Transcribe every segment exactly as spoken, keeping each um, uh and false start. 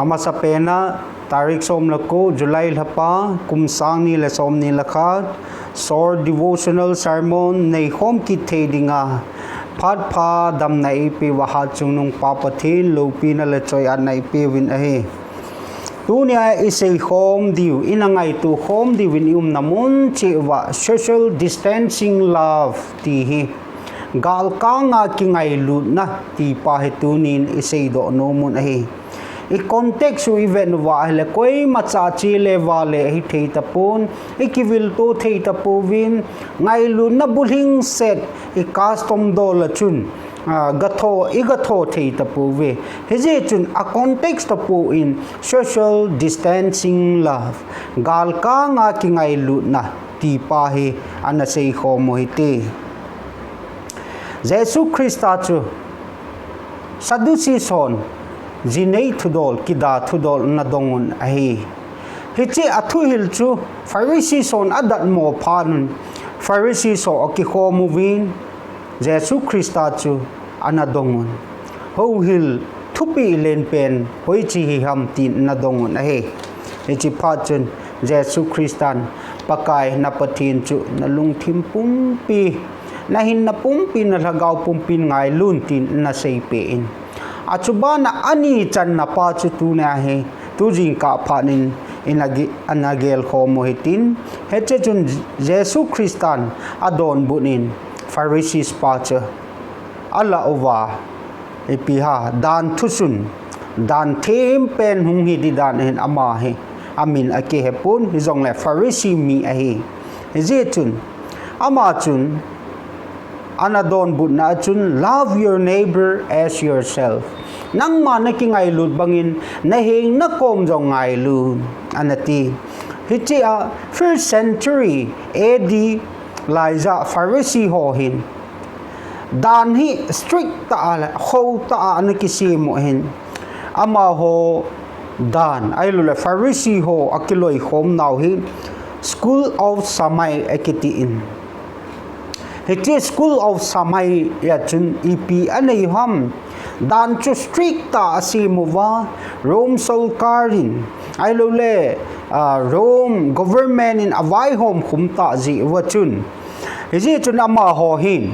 Amasapen a, tarik som le ko, July lhapa, kum sang ni le som ni le khat, Short Devotional Sermon neikhom kit thei dinga, phat pha damna eipeuva Hatchungnung Pa Pathen loupina le choi-atna eipeuvin ahi. Tunia iseikhom diu, ina ngaito khom diuvin iumna mun cheh uva Social Distancing Love ti hi, galkanga kingailutna ti pa hi tunin iseidoh nom un ahi. I context u ivet uva ahile, koimacha chele vale ahithei tapon, ikivilto thei tapouvin, ngailutna bulhingset i custom dol a chun, ah, gatho, igatho thei tapouve. Hijeh chun a context tapon social distancing love, galkanga kingailutna ti pa hi ana seikhom u hite. Jesu Christa chu Sadducees hon jinei thudol, kida thudol ana dong un ahi. Hiche a thuhil chu Pharisees hon adatmo phat un, Pharisees ho akikhom uvin, Jesu Christa chu ana dong un, houhil thupeh lenpen hoiche hiham tin ana dong un ahi. Hiche phat chun Jesu Christan, Pakai na Pathen chu nalungthim pumpi, nahinna pumpi, nalhagao pumpin ngailun tin ana seipeh in, achubana ani channa pa chu tunia hi, tu jingkah phat in, ina ge-, ana gelkhom u hitin, hiche chun Jesu Christan adonbut in, Pharisees pa chu alah uva, ipi ham, dan thusun, dan thempen hung hi di dan ahin, ama hi amin akihepon, hijongle Pharisee mi ahi. Hijeh chun, ama chun, ana donbutna a chun, Love your neighbor as yourself. Nangma nakingailut bangin naheng nakom jong ngailu, ana ti. Hiche a first century A D laija Pharisee ho hin, dan hi strict tah a le khou tah a ana kisem u ahin, amaho dan, ahilouleh Pharisee ho akiloikhomnau hi School of Shammai akitin. Hiche School of Shammai a chun ipi anei u ham, dan chu strict tah a asem uva, Rome sorkar in, ahilouleh, ah, Rome government in avaihom khum tah jeh uva chun, hijeh chun amaho hin,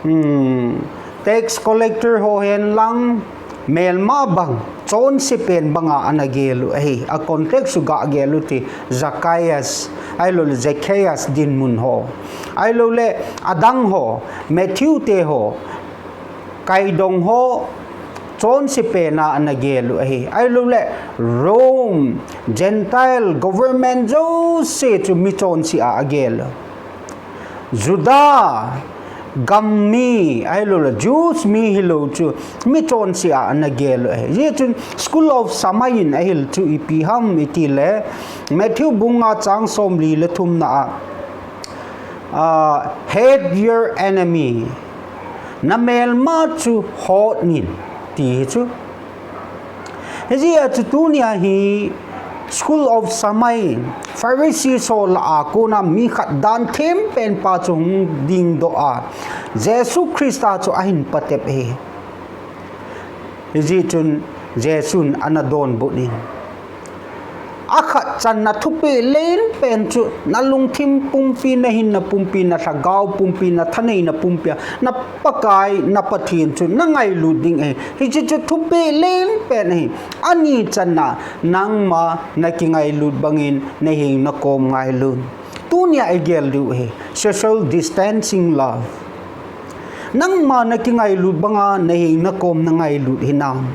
hmm, tax collector ho hen lang, melma bang, chonsepen banga ana gel u ahi. A context u gah gel u hite, Zacchaeus, ahilouleh Zacchaeus dinmun ho, ahilouleh adang ho, Matthew te ho, kaidong ho, chonsepen a ana gel u ahi. Ahilouleh Rome, Gentile government jouse chu michonse a agel u. Juda gam mi, ahilouleh Jews mi hilou chu michonse a ana gel u ahi. Hijeh chun School of Shammai in ahil chu ipi ham itile, Matthew bung nga chang somli le thumna a, ah, hate your enemy. Namelma chu hot in, ti hi chu. Hijeh a chu tunia hi School of Shammai, Pharisee ho lah a kona mi khat dan thempen pa chu hung dingdoh a, Jesu Christa chu ahin patep ahi. Hijeh chun Jesun ana donbut in, akhat channa thupeh lenpen chu, nalungthim pumpi, nahinna pumpi, nalhagao pumpi, nathaneina pumpi a na Pakai, na Pathen chu nangailut ding ahi. Hiche chu thupeh lenpen ahi. Ani channa, nangma nakingailut bangin naheng nakom ngailun. Tunia igel diu ahi, social distancing love. Nangma nakingailut banga naheng nakom nangailut hinam?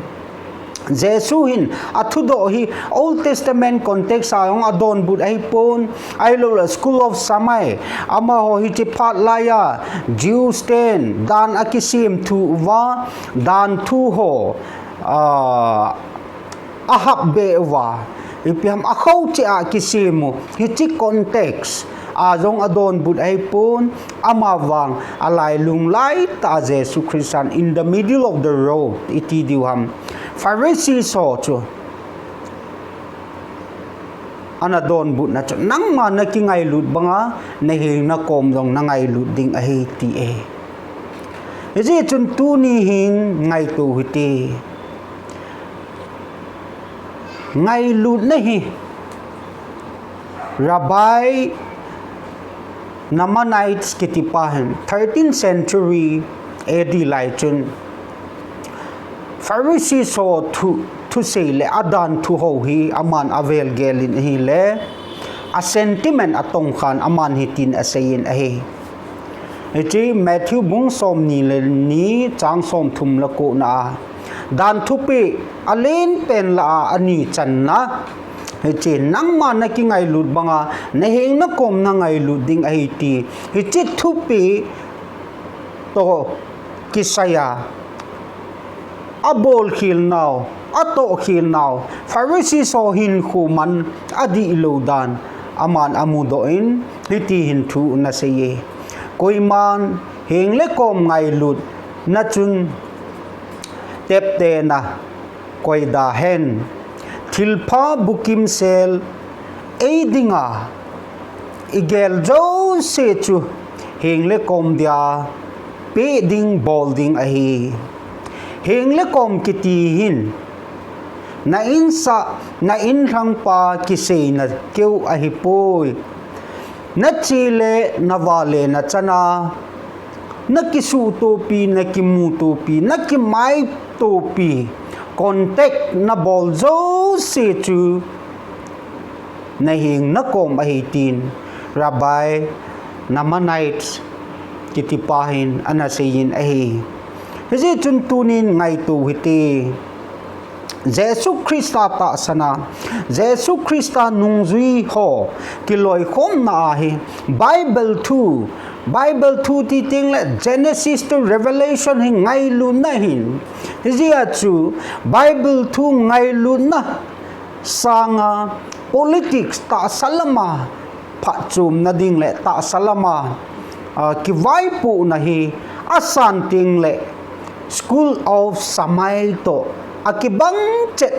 Jesu hin athudoh hi Old Testament context a jong adonbut ahipon, ahilouleh School of Shammai, amaho hiche phat laiya Jews ten dan akisem thu uva, dan thu ho, ah, ahapbe uva, ipi ham, akhou cheh a kisem u, hiche context a jong adonbut ahipon, amavang alailung laitah a Jesu Christan in the middle of the road iti diu ham, Pharisee ho chu ana donbutna chu, nangma nakingailut banga naheng nakom jong nangailut ding ahi, ti ahi. Hijeh chun tuni hin ngaito u hite. Ngailutna hi Rabbi Nachmanides kitipa hin thirteenth century A D lai chun Pharisee ho thu, thusei le adanthu ho hi aman avel gelin ahile, a sentiment atongkhan aman hitin aseiyin ahi. Hiche Matthew bung somni le ni chang somthum le kona a, danthu peh alen pen lah a ani channa, hiche nangma nakingailut banga naheng nakom nangailut ding ahi ti. Hiche thupeh toh kisaiya abolkhel nau, atohkhel nau, Pharisee ho hinkho man adihlou dan aman amudoh in, hiti hin thu anaseiye. Koiman heng le kom ngailutna chun teptena koida hen. Thilpha bukim sel eidinga igel jouse chu heng le kom dia peh ding bol ding ahi. Heng le kom kiti hin na insah, na inlhangpa kiseina keu ahipoi. Nache le navale nachana nakisuhtopi, nakimutopi, nakimaitopi, contact nabol jouse chu naheng nakom ahi tin Rabbi Nachmanides kitipa hin anaseiyin ahi. Hijeh chun tunin ngaito hite. Jesu Christa tahsana, Jesu Christa nungjui ho kiloikhomna ahi. Bible thu, Bible thu ti tengle Genesis to Revelation hi ngailutna ahin. Hijeh a chu Bible thu ngailutna sanga politics tahsa lama phatchomna ding le tahsa lama, ah, kivaipohna hi asan tengle School of Shammai toh akibang chet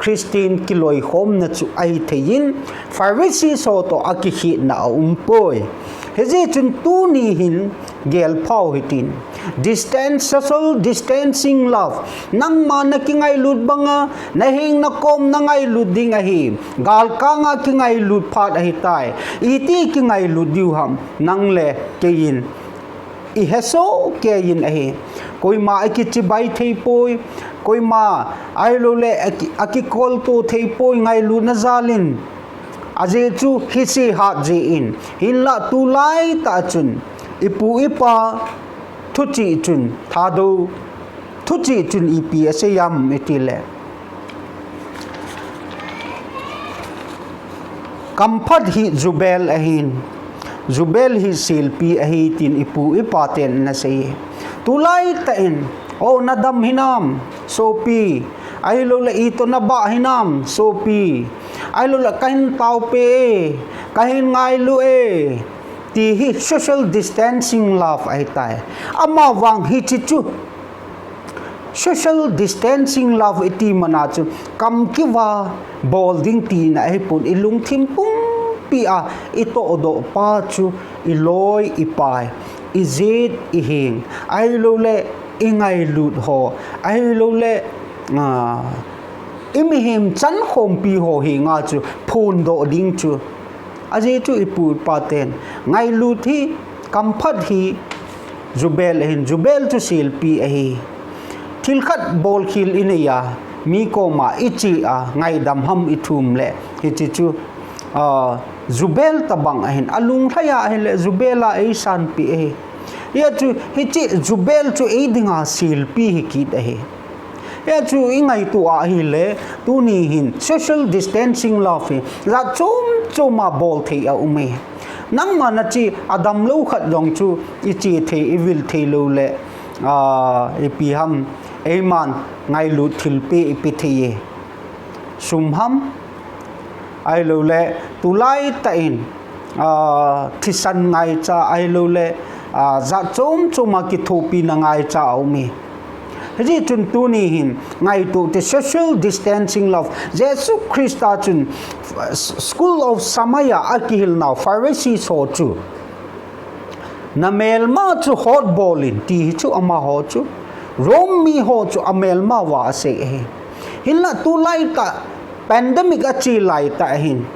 Christian kiloikhomna chu ahithei in, Pharisee ho toh akikhetna aumpoi. Hijeh chun tuni hin gelphau hitin, distance, social distancing love. Nangma nakingailut banga naheng nakom nangailut ding ahi. Galkanga kingailut phat ahitai. Iti kingailut diu ham, nang le keiin ihesoh keiyin ahi. Koima akichibai theipoi, koima ahiloule aki, akikolto theipoi ngailutna jalin. Ajeh chu hise hat jeh in, hinla tulaitah chun ipu ipa thuchih chun, Thadou thuchih chun ipi asei ham itile, kamphat hi jubel ahin, jubel hi selpi ahi tin ipu ipaten anasei. Tulaitah in, o nadam hinam sopi, ahiloule itoh nabah hinam sopi, ahiloule kahin taope e, kahin ngailu e, ti hi social distancing love ahitai. Amavang hiche chu social distancing love iti mana chu kamkiva bol ding tina ahipon, ilungthim pumpi a itohdoh pa chu iloi ipai, ijet iheng, ahiloule ingailut ho, ahiloule, ah, imihem chankhompi ho henga chu phondoh ding chu. Ajeh chu ipu ipaten ngailut hi, kamphat hi jubel ahin, jubel chu selpi ahi. Thilkhat bolkhel ineiya, mi koma iche a ngaidam ham ithum le, hiche chu, ah, jubel tobang ahin, alunglhaiya ahile jubel a eisanpeh ahi. Hijeh chu hiche jubel chu eidinga selpi hikit ahi. Hijeh chu ingaito ahile, tuni hin social distancing love hi jat chom choma bolthei aume. Nangma nache adamlou khat jong chu iche thei, ivil theiloule, ah, ipi ham, eiman ngailut thilpeh ipe theiye. Sum ham, ahiloule tulaitah in, ah, thisan ngaicha, ahiloule, ah, jat chom choma kithopina ngaicha aume. Hijeh chun tuni hin ngaito te, social distancing love. Jesu Christa chun School of Shammai a akihilnau Pharisee ho chu, namelma chu hotbolin ti hi chu amaho chu, Rome miho chu amelmauva asei ahi. Hinla tulaitah Pandemic ache laitah hin,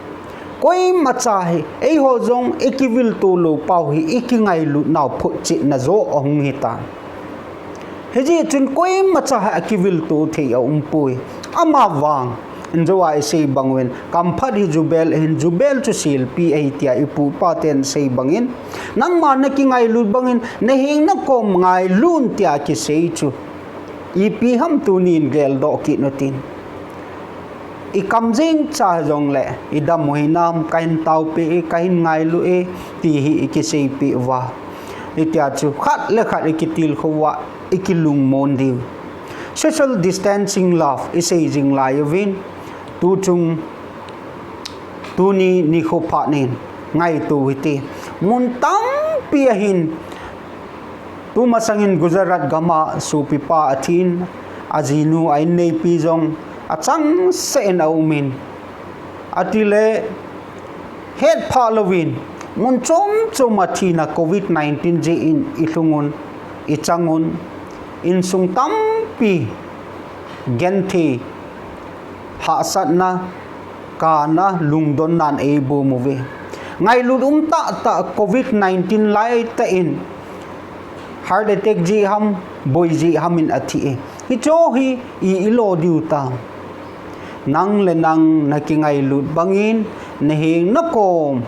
koimacha hi, eiho jong ikivil to lou pau hi, ikingailut nau photchetna jo ahung hita. Hijeh chun koimacha hi akivil to thei aumpoi. Amavang, injo a isei bang uvin, kamphat hi jubel ahin, jubel chu selpi ahi tia ipu ipa ten asei bangin, nangma nakingailut bangin, naheng nakom ngailun tia kisei chu ipi ham tunin geldoh kit utin. Ikam jeng cha jongle, idam u hinam, kahin taopi e, kahin ngailu e, ti hi ikiseipeh uva. Hitia chu khat le khat ikitilkhou uva, ikilungmon diu. Social distancing love, isei jing lai uvin. Tuchung, tuni nikho phat in, ngaito hite. Mun tampi ahin, tumasangin Gujarat gama sopipa athin, ajinu a inneipi jong achangseh in aumin. Atile, hetphah louvin, mun chom chom a thina covid nineteen jeh in ilhungun, ichangun, insung tampi genthei, hahsatna, kana, lungdonnan eibom uve. Ngailut um tahtah covid nineteen laitah in heart attack jeh ham, boi jeh ham in athi e. Hicheho hi i, ilo diu tam? Nang le nang nakingailut bangin, naheng nakom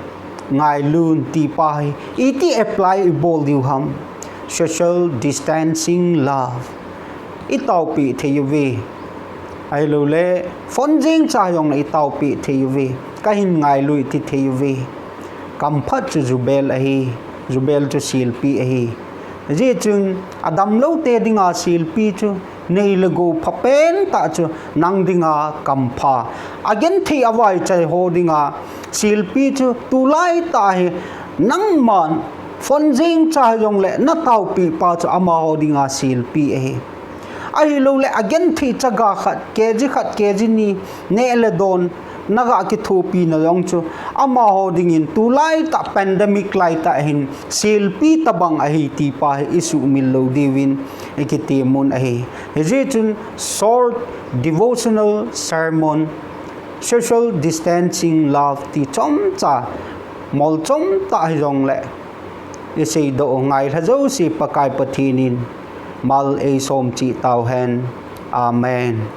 ngailun ti pa hi iti apply ibol diu ham? Social distancing love, itaopeh thei uve. Ahiloule, phone jeng cha jongle itaopeh thei uve. Kahin ngailu iti thei uve. Kamphat chu jubel ahi, jubel chu selpi ahi. Hijeh chun, adamloute dinga selpi chu, nei le gou phapen tah chu nang dinga kampha. Agenthei avaichai ho dinga selpi chu tulaitah hi nangman phone jeng cha jongle nataopeh pa chu amaho dinga selpi ahi. Ahiloule agenthei chaga khat, kg khat, kg ni, neh le don, naga kithopina jong chu amaho dingin tulaitah pandemic laitah hin selpi tobang ahi ti pa hi isuhmil lou diuvin ikitemun ahi. Hijeh chun short devotional sermon, social distancing love ti chomcha, mol chomtah hijongle, iseidoh u ngailha jouse Pakai Pathen in mal eisom cheh tauhen. Amen.